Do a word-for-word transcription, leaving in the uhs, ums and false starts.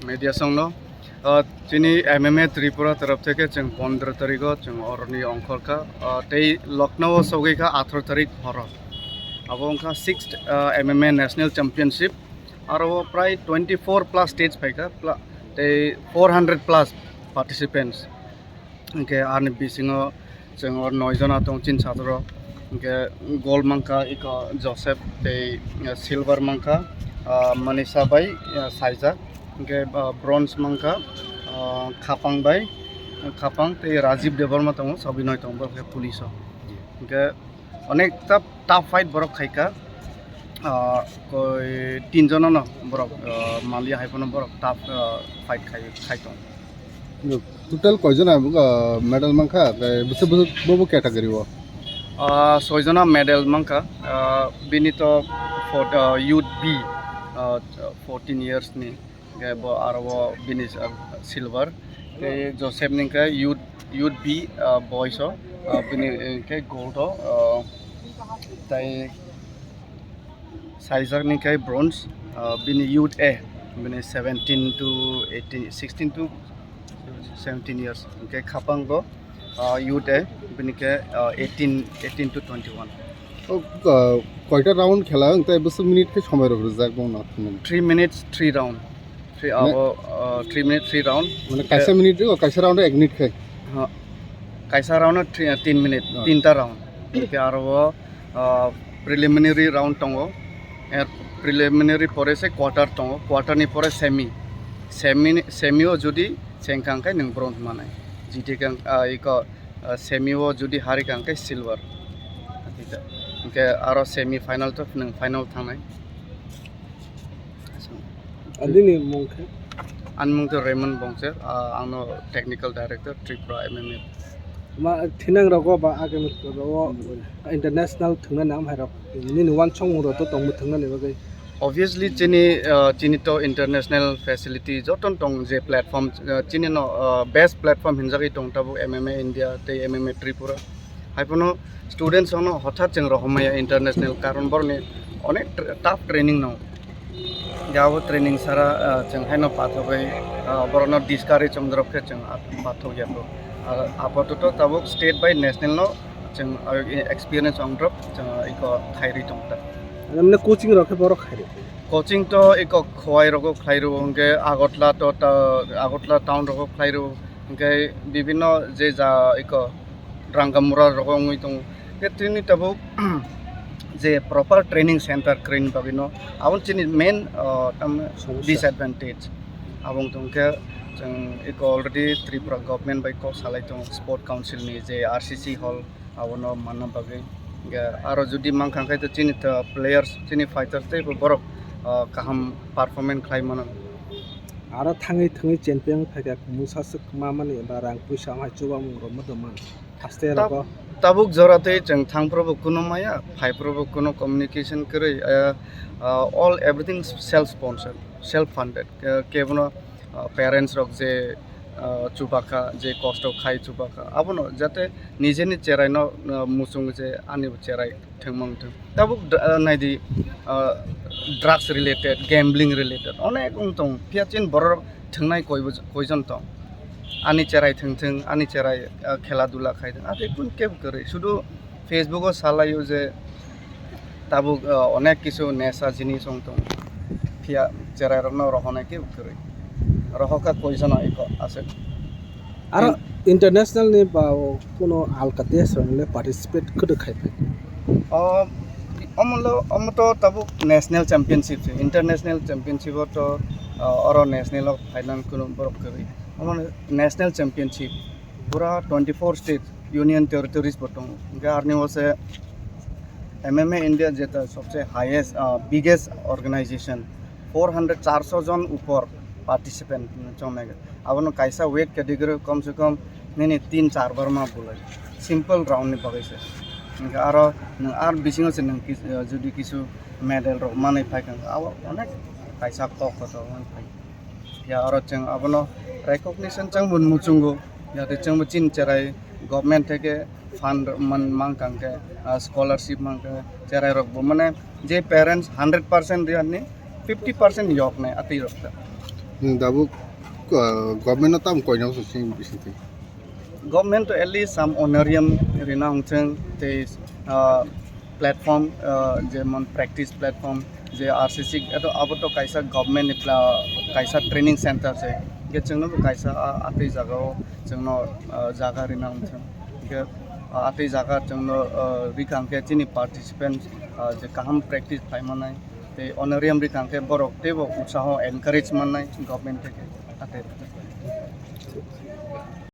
Media songno, ah, chini M M A Tripura taraf theke chwng pondro tarikgo chwng oroni ongkhorkha, ah, tei Lucknow o sogwi kha atharo tarik horo. Abo wngkha sixth, ah, M M A National Championship. Aro prai twenty four plus states phaikha, pla-, tei four hundred plus participants. Hingke ani bisingo chwng o noi jona tong chini satro. Hingke gold mankha iko Joseph tei, eh, silver mankha, ah, Manisha bai, eh, Saijak. Hingke, ah, bronze mankha, ah, Khapang bai, Khapang tei Rajiv Debbarma tongo, sabwi noi tongo, bo khe police o. Hingke onek ta tough fight borok khaikha, ah, koi tin jono no borok, ah, malia hai phano borok tough, ah, fight khai, khai tong. Total koi jona, ah, medal mankha, tei bwswk bwswk bo bo category o? Ah, soi jona medal mankha, ah, bini to for, ah, youth B, ah, fourteen years ni. Hingke bo aro o bini, ah, silver. Tei Joseph ni hingke youth, youth B, ah, boys o, ah, bini, eh, hingke gold o, ah, tei Saijak ni hingke bronze, ah, bini youth A, bini seventeen to eighteen, sixteen to seventeen years. Hingke Khapang bo, ah, youth A, bini hingke, ah, eighteen, eighteen to twenty one. O, ah, koita round khela, wng tei bwswk minute khe somai rok rijak bongno thwngmani? Three minutes, three round. Three, ne- abo, ah, three minute, three round. Mane kaisa minute o, kaisa round o ek minute khe? Ha. Kaisa round o three, ah, tin minute, ah, tinta round. Hingke aro o, ah, preliminary round tongo. Er preliminary pore se quarter tongo. Quarter ni pore semi. Semi ni, semi o jodi chengkha hingke nwng bronze manai. Jiti kang, ah, iko ah, semi o jodi hari kha hingke silver. Hingke aro semi final to nwng final thangnai. Ani ni mung khe? Ani mung to Raymond Bongcher, ah, ang no technical director Tripura M M A. Ma thinang rogo ba agam rogo international thwngna nam hai rok nini wansong mung rok to tongmo thwngna ni bagwi. Obviously, chini, uh, chini to international facility joto tong je platform, uh, chini no, uh, best platform hinjagwi tong tabuk M M A India tei M M A Tripura. Hai phano students ono hothat chwng rohormaya international, karon boroni onek tr-, tough training no. Jabo training sara, uh, chwng haino pathogwi, uh, borokno discourage wng drop khe chwng at-, pathogya bro. Uh, apatoto tabuk state by national no chwng, uh, experience wng drop chwng iko khairwi tong ta. Mane coaching rok khe borok khairwi? Coaching to iko Khowai rogo khlai rwo, hwnkhe Agartala to ta, Agartala town rogo khlai rwo, hwnkhe bibhinno je ja iko Rangamura rogo wngwi tongo. Khe tini tabuk je proper training center kwrwini bagwino, aboni chini main, ah, tamni somosya, disadvantage. Abo wng tong khe chwng iko already Tripura government bai kok salai tongo, sport council ni je R C C hall, abono manna bagwi. Hwnkhe aro jodi mankha khe to chini to players, chini fighters teibo borok, ah, kaham performance khlai mano. Aro thangwi thangwi champion phaikha, mungsa swk ma mani ba rang puisa wng hai chubamung rok ma tongmani? Haste tab-, rogo. Tabuk jora tei chwng thangphuru bo kuno maya, phaiphuru bo kuno communication kwrwi, ah, ah, all everything self sponsored, self funded. Ke-, kebono, ah, parents rok je, ah, chubakha, je kosto khai chubakha, abono jate nijeni cheraino, ah, muchung je ani cherai thwngmung thwng. Tabuk dr-, ah, naidi, ah, drugs related, gambling related onek wng tong. Phiya chini borok thwngnai koibo-, koijon tong. Ani cherai thwng thwng, ani cherai, ah, khela dula khai thwng. Atwi kun kebo kwrwi. Sudu Facebook o salaio je tabuk, ah, onek kisu nesa jinis wng tong. Phiya cherai rokno rohonai kebo kwrwi. Rohokha koijono iko aswk. Aro in- international ni ba o kuno alka desh rok le participate kwdwk khai phai? O, omo lo, omo to tabuk national championship se, international championship o to, ah, oro national o final kuno borok kwrwi. Omo national championship, pura twenty four states, union territories bo tongo. Hwnkhe arni o se M M A India jeta sobse highest, ah, biggest organization, four hundred, charso jon upor participant chongnai. Abono kaisa weight category kom se kom nini tin char bar ma bulai. Simple round ni bagwi se. Hwnkhe aro nwng ar bisingo se nwng kis-, ah, jodi kisu medal rok manwi phai kha, abo onek kaisa kok kotor wng phai. Ya, oro chwng abono recognition chwng bo muchungo, yate chwng bo chini cherai government theke fund man-, mankha hwnkhe, ah, scholarship mankha, cherai rok bo mane je parents hundred percent riyani fifty percent yok nai atwi rok ta. Nwng tabuk, ah, government no tamo koina bwswk sini bisingtwi? Government to at least some honorarium rina hongcheng tei, ah, platform, ah, jemon practice platform je R C C eto abo to kaisa government ni pla-, kaisa training center se. Ge chwngno bo kaisa, ah, atwi jaga o chwngno, ah, jaga rina hongcheng. Ge, ah, atwi jaga chwngno, ah, rikha hwnkhe chini participant, ah, je kaham practice khai manai. Tei honorarium rikha hwnkhe borok teibo utsaho encourage mannai government theke. Atwi.